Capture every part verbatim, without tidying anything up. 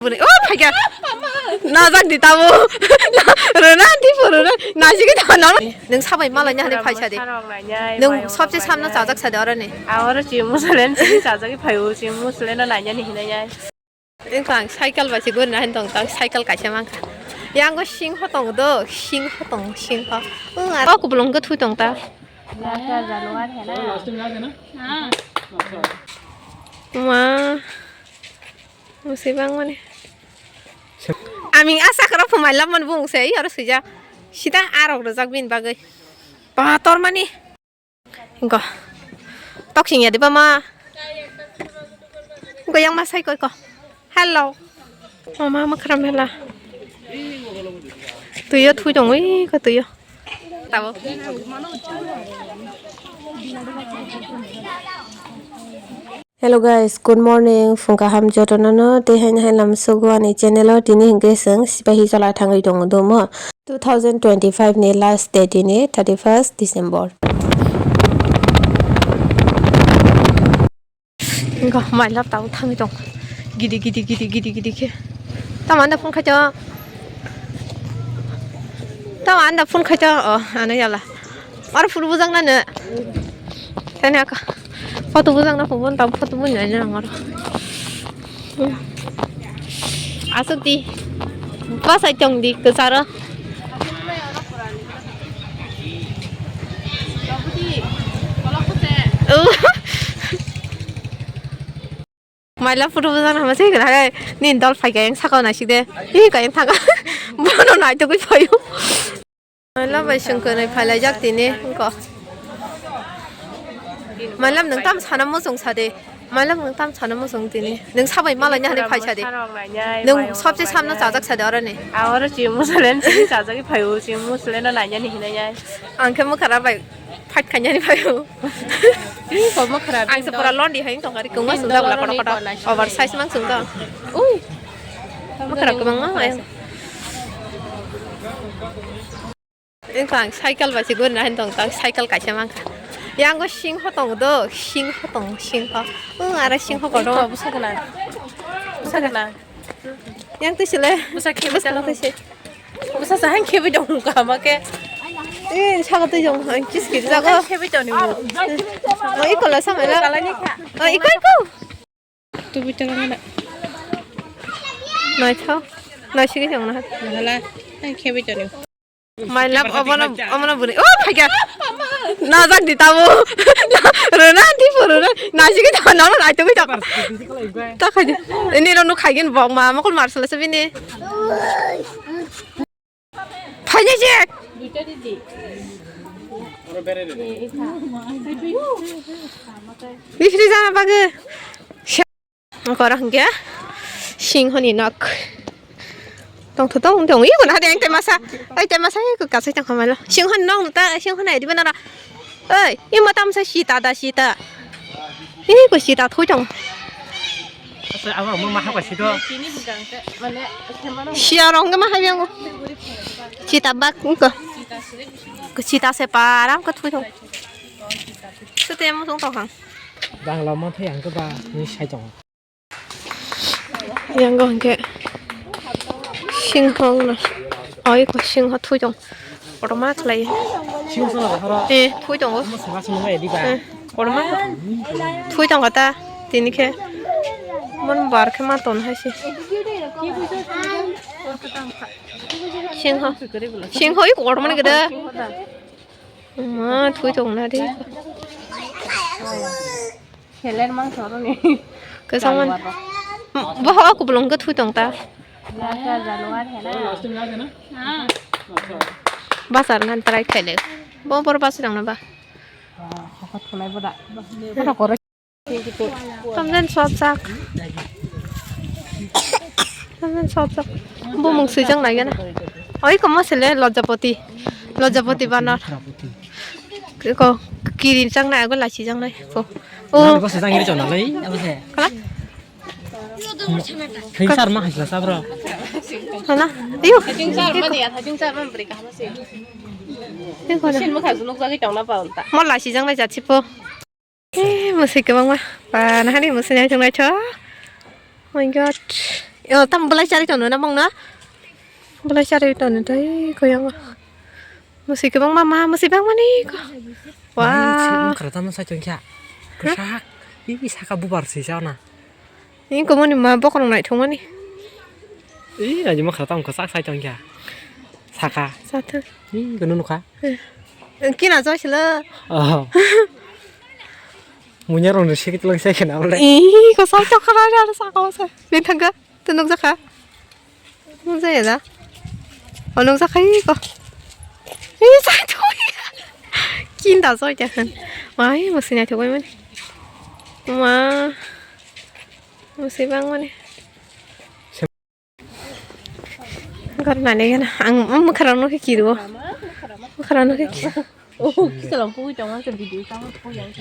Bwrwi, o phaikha. Najak di tamo. Rwna di pho rwna. Najigwi tamo. Nwng sabai malai ni hani phaisa de. Nwng sobse samno chajak sa de oro ni. Oro chi musalen chi chajak phai o chi musalen no nanya ni hinai. Nwng tang cycle bai se gori na hin tong tang cycle kaisa mankha. Yango singho tong do, singho tong, singho. O kubulung go thui tong ta. Ma. Musui bangmani. Aming asa khara phumai lamani bung se oro sija. Sida arok rojak bini bagwi. Ba tormani. Go. Toksing ya diba ma. Go yang ma sai koi ko. Hello. Mama ma khara mela. Tuyo thui dong ui ko tuyo. Tabo. Hello guys, good morning. Phung kaham jotono no tei haino hai lam sugo ani channel o tini hwnkhe chwng sipahi chala thangwi tongo domo. Two thousand twenty-five ni last date tini thirty-first December. Go, my love tabo thangwi tong. Gidi gidi gidi gidi gidi khe. Tamo anda phone khaito. Tamo anda phone khaito. Oh, ano yala. Oro phuru bujak nano. Tani aka. Photo bujak na phone tam photo bujak na oro. Asuk di. Bwsai tong di kwcharo. Maila photo bujak na hama se kira hai. Ni dol phai kayang sakao na sik de. Hi kayang thaka. Bono nai togwi phaio. Maila bai sengkhe nai phai lai jak tini wngkha. Maila nwng tam sana muchung sa de. Maila nwng tam sana muchung tini. Nwng sabai malai ni hani phai sa de. Nwng sobse samno chajak sa de oro ni. Oro chi musalen chi chajak phai o chi musalen no nanya ni hinai. Ang khe mukhara bai. Fight khainani phaio. Ih, kok ma khara. Ang se pura londi hai tong kari kung ma sung da bla kotor kotor. Oversize mang sung da. Ui. Ma khara kwbang ma. Eng kang cycle bai se gori na hin tong ta cycle kaisa mang kha. Yang go singho tong do, singho tong, singho. Ung ara singho kotor. Busa kana. Busa kana. Yang tu sile. Busa khe busa. Busa sa han khe bi dong ka ma ke. Eh, sa ka tu jong han kis kis ja go. Khe bi dong ni. Oh, ikola sa mala. Kala ni kha. Oh, iko iko. Tu bi tara na. Nai thao. Nai sigi jong na. Hala. Han khe bi dong ni. My love, omono, omono bwrwi. Oh, phaikha. Najak di tamo. Rwna di pho rwna. Najigwi tamo, nono naitugwi tamo. Ta khaidi. Ini rok nuk khaigin bok ma, mokol marsala se bini. Phaini je. Bifri jana bagwi. Ongkha oro hwnkhe singhoni nok. Tongtho tong tong, iko naha de, ang tei masa, ai tei masa, iko kasai tong khamalo. Singhoni nok ta, singhoni ai diba nara. Oi, imo tamsa sita da sita. Iko sita thui tong. Asa, abo mo maha ba sito. Sia rong ma hai yang. Sita bak iko. Ko sita se param ko thui tong. Sute mo tong tong. Bangla mo thai ang ko ba ni sai tong. Yang go hwnkhe singho wngno. Oi ko singho thui tong. Kotorma khlai. Singho sala horo. Eh, thui tongo. Mo sala singho edi ba. Eh, kotorma. Thui tongo ta. Tini khe. Mon bar khe ma ton hai se. Singho. Singho i kotorma ni gede. Ma thui tong na de. Helen mang soro ni. Kwchangma. Januar. Bo ho kubulung khe thui tong ta. Januar hena. Basar nan try khaile. Bo bor basi tong na ba. Hokot khulai boda. Boda koro. Tamjen sop sak. Tamjen sop sak. Bumung swijang nai gana. Oi komo sele Lojapoti. Lojapoti banar. Ko kiri chang nai ago lachi chang nai. Ko. O. Ko swijang hiri chona lai. Abo se. Kala. Thing sar ma haisla sabro. Hala. Ayo. Thing sar ma dia, thing sar ma beri kahana se. Sin mo khasu nuk jagi chong na pa unta. Mo lachi chang nai jatsi po. Eh, musui kwbangma. Ba, nahani musui nai thung naithok. Oh my God. Yo, tam belai chari tono na bang na? Belai chari tono tei koyang. Musi kebang mama, musi bang mani ko. Wah. Khara tamo sai tongkha. Kesak. Ih, saka bubar si sa na. Ih, komoni ma bokorong nai thongmani. Ih, aji ma khara tamo kesak sai tongkha. Saka. Satu. Ih, kono nukha. Kina joy sila. Oh. Munya rong de sikit lang sai kena bole. Ih, ko sai tongkha na saka sa. Bini thangka. Tu nukjakha? Nukjakya da? O nukjakha iko. Ih, sai thoi. Kinda soi kya khan. Mai, musi nai thogoi mani. Ma. Musi bang mani. Gar nani gana. Ang, ang mukharang no kiri o. Mukharang no kiri. Oh, kisa lang pugui tong ang video tang pugui ang.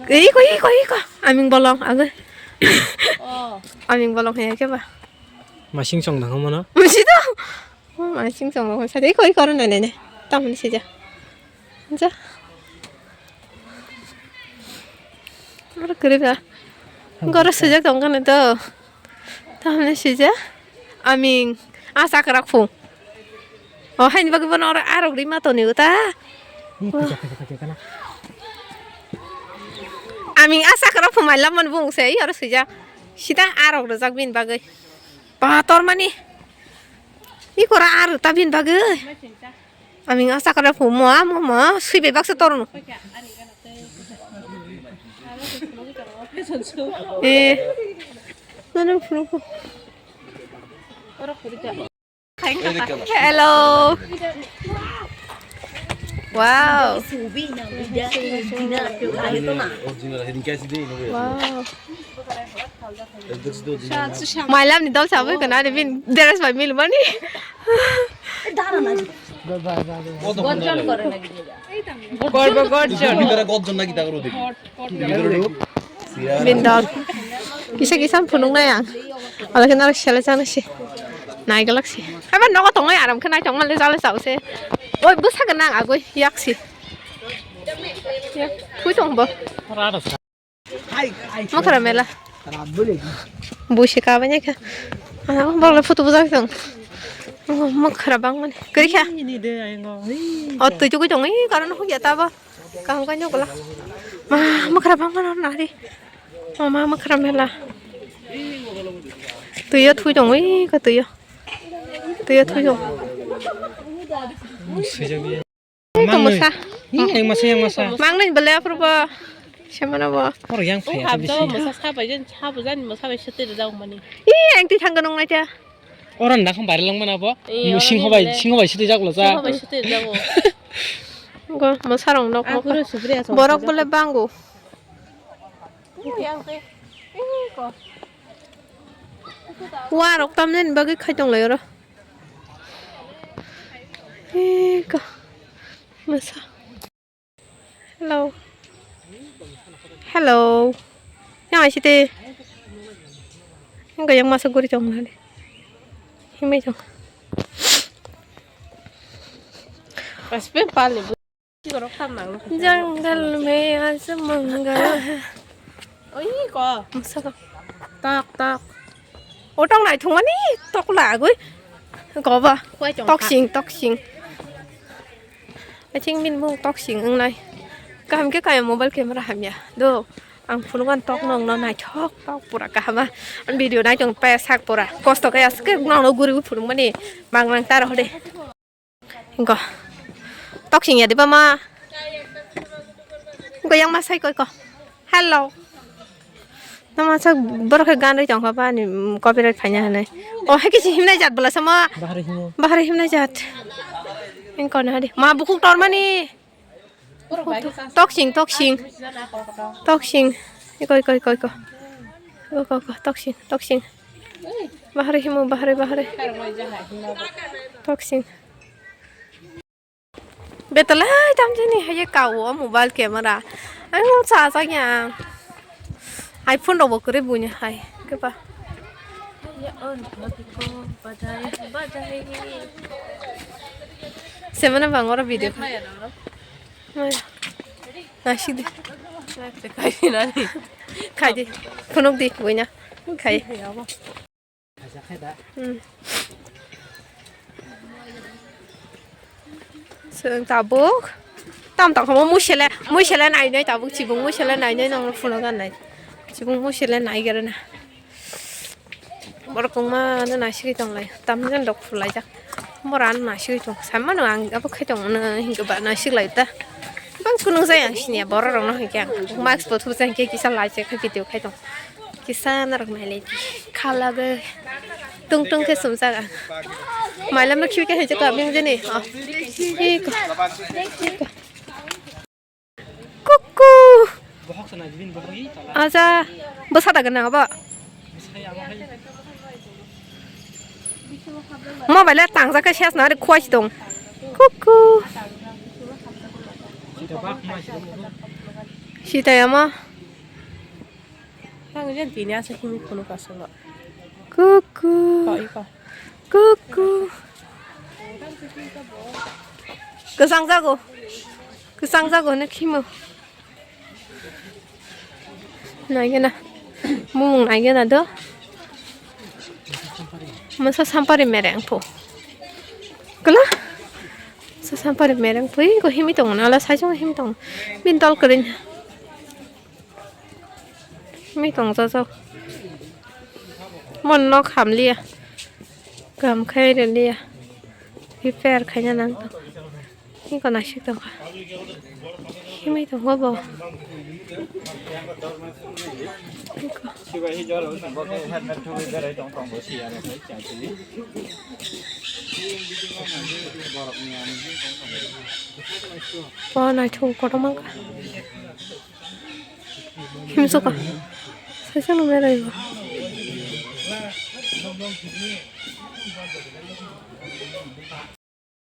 Iko, iko, iko. Aming bolong, age. Oh. Aming bolong hai ke ba? Masing song dang mana? Masi to. Oh, masing song dang. Sa iko, iko ro nene ne. Tam ni sija. Ja. Aro kiri ba. Goro sijak tong kana to. Tam ni sija. Aming asa krak fu. O haini bagwi bono oro arok ri ma toni uta. Aming asa krak fu mai lam man bung se oro sija. Sida arok rijak bin bagwi. Ba tor mani. Ikora aro ta bin bagwi. Aming asa krak fu mo mo mo sui be baksa torno. Eh. Nanu fu. Hello. Wow. Wow. Mailam ni dol sabai kana de bin dress bai mil mani. Gorbo gorjon. Bindor. Kisa kisa phunuk nai ang. Ala khe narok sele chana se. Nai galak se. Aba nogo tongo aram khe nai tong male jale chao se. Oi bwsa gwnang agoi yak se. Yak, thui tong bo. Makhara mela. Busi ka banya kha. Ana bokle photo bujak tong. Makhara bang mani. Kri kha. O tui tugui tong i karon hugya ta bo. Kaham ka nyok la. Ma, makhara bang mana nari. Ma, ma, makhara mela. Tuyo thui tong, ui, ka tuyo. Tuyo thui tong. Ih, ka masa. Ih, yang masa, yang masa. Mang nai bela apur bo. Siapa na bo? Orang yang kaya tu bisi. Masa sabai jen, sabai jen, masa bai sete da mani. Ih, yang ti thang ganong nai ta. Oro nang khe barilangmani abo. Ee, oro singho bai, singho bai sitwi jak lo cha. Singho bai sitwi jago. Go, mosarok nok nok. Borok bole bango. Warok tamnani bagwi khai tonglai oro. Eko. Masa. Hello. Hello. Yang aisi te. Yang gayang masuk guri tong nani. Himai tong. Pas pe pali. Jangal me aaj mangal hai. Oi ko. Masa ko. Tak tak. Otong nai thungmani tok lagwi. Goba. Toksing toksing. Aching min mung toksing wngnai. Kaham khe kaya mobile camera hamya. Do ang phunukgan tok nong no naithok tok pura kahama. Video naitong pe sak pura. Kosto kaya ske nong no guri phunukmani. Mang nang taro hode. Go. Toksing ya diba ma. Go yang ma sai koi ko. Hello. Nama sa borok khe gan rwi tongkha ba ni, mm, copyright phaina hinwi. O hai kisi himnai jat bwla sama. Bahari himo. Bahari himnai jat. Eng kono hadi. Ma bukhuk tormani. Toksing, toksing. Toksing. Iko, iko, iko, iko. Iko, iko, toksing, toksing. Bahari himo, bahari, bahari. Toksing. Betalai tamjani haye kao mobile camera. Ang cha cha ya. iPhone rok bo kwrwi buini hai. Keba. Semana bang oro video. Maya. Nasik di. Khai di. Phunuk di, buina. Khai. Hmm. Chwng tabuk. Tam tang khomo muisele, muisele nainai tabuk chibung muisele nainai nang phunuk ganai. Chibung muisele nai gare na. Borok wngma no naisigwi tonglai, tamni jani dok phulaijak. Bora ano naisigwi tong, saimano ang abo khai tongmano hinke ba naisiglaio ta. Bang kunung jai ang siniya borok rokno hinkhe ang mask bo thupjak hinkhe kisa laijak khe video khai tong. Kisa norok nailai khala be tung tung khe sumjak ang. Mailama khibi khe hinjak ang jani. Oh. Iko. Iko. Kuku. Aja, bwsa da gwnang abo. Mobile tangjak khe ses nang ari khwai si tong. Kuku. Sita yama. Tang jen tini asa kimi kono kasolo. Kuku. Ko iko. Kuku. Kwchang jago. Kwchang jago hwnwi khimo. Naigena. Mumung naigena do. Masa sampari mereng pho. Kala? Masa sampari mereng pho. Iko himi tongo nala saijung himi tongo. Bin dol kwrwini. Mi tong jajak. Mon nok hamliya. Kam khai rwliya. Repair khaina nang tong. Hiko nasik tong kha. Himai tongo bo. Hiko. Bo naithok kotorma kha. Himsokha. Saisano beraibo.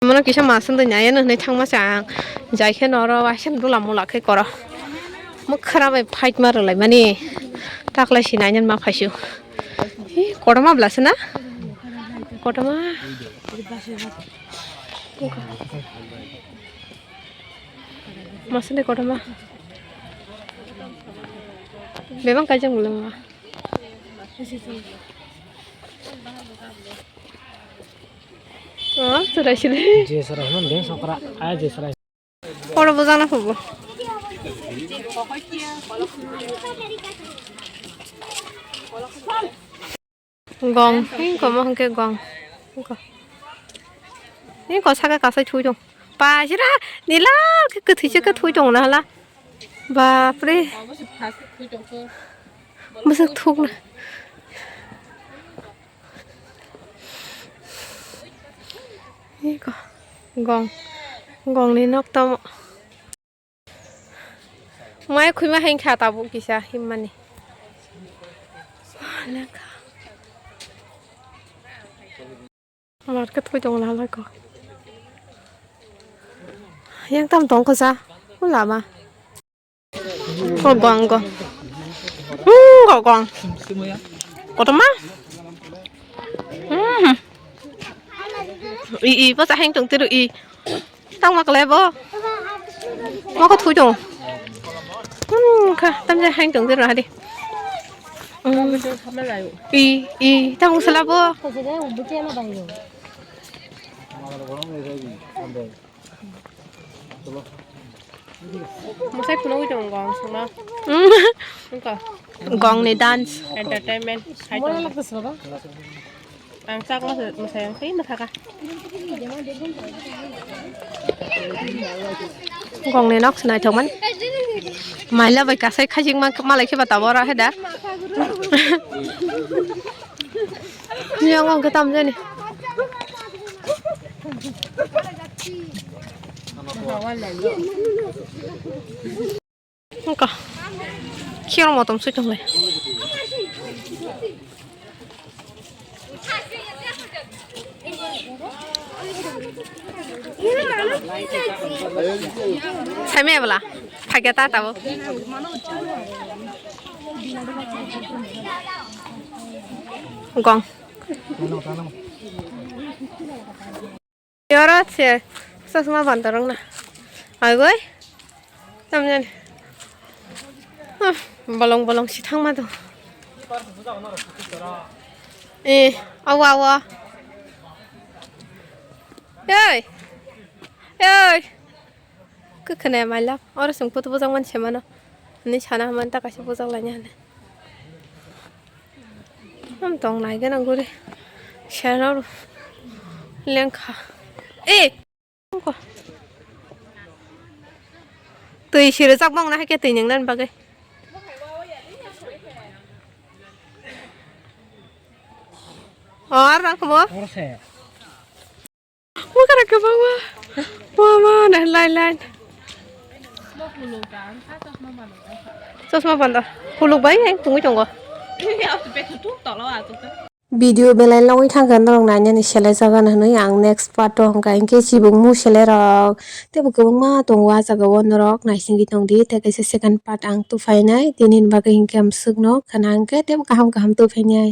Mono kisa masung de nyaya no hinui thangma se ang. Jai khe noro waisa dula mula khe koro. Mwkhra bai fight ma rwlai mani. Taklai si nainani ma phaisu. Hi, kotorma bwla se na? Kotorma. Masani kotorma. Bebak kaijak bwlwng ma. Oh, chwrai sili. Je chwrai hwn de sokra, ai je chwrai. Poro bujana phubo. Gong, hingko mo hingke gong. Hingko. Hingko saka kasai thui tong. Pajira, nila, ke kwthwi se kwthwi tong na hala. Bapre. Bwswk thuk na. Hingko. Gong. Gong ni nok tamo. Mai khwima hai kha tabuk kisa himmani. Market koi tong lalai ko. Yang tam tong ko sa. Ulama. Ko gong ko. Hmm, ko gong. Kotorma. Hmm. I, i, pa sa heng tong tiru i. Tang mak lebo. Mako thui tong. Hmm, kha, tam je hang tong diro hadi. Hmm. I, i, tang sala bo. Masai phunugwi tongo gong songma. Hmm. Wngkha. Gong ni dance. Entertainment. Hai tongo. Ang chakma se mwsai ang tei mwthaka. Gongni nok se naithok man. Maila bai kasai khajik ma malai khe ba tabora he da. Yang gong khe tam jani. Wngkha. Khiyang motom sui tonglai. Saimaya bwla. Phagya ta tabo. Gong. Yoro se chosma bandor wngna. Agoi. Tamjani. Bolong bolong si thangma do. Eh, awa awa. Ei. Ei. Kwkhwna mailap. Oro chwng photo bujak man se mano. Hinwi sana hwnmani ta kaisa bujak laina hinwi. Ham tong nai gana guri. Sero lengkha. Eh. Twi sirwjak bong na hai khe twi neng nani bagwi. O ar rang kamo. Bwkra kwbangma. Mama, nai lai lai. Chosma banda. Phuluk bai, eh, tungwi tongo. Video belai longwi thangkha norok nainani selai jagan hinwi ang next part o hwnkha hinkhe chibukmu selai rok teibo kwbangma tongo ah jagao norok naisingwi tongdi tei kaisa second part ang tubuphainai tini bagwi hinkhe amsukno khna hinkhe teibo kaham kaham tubuphainai.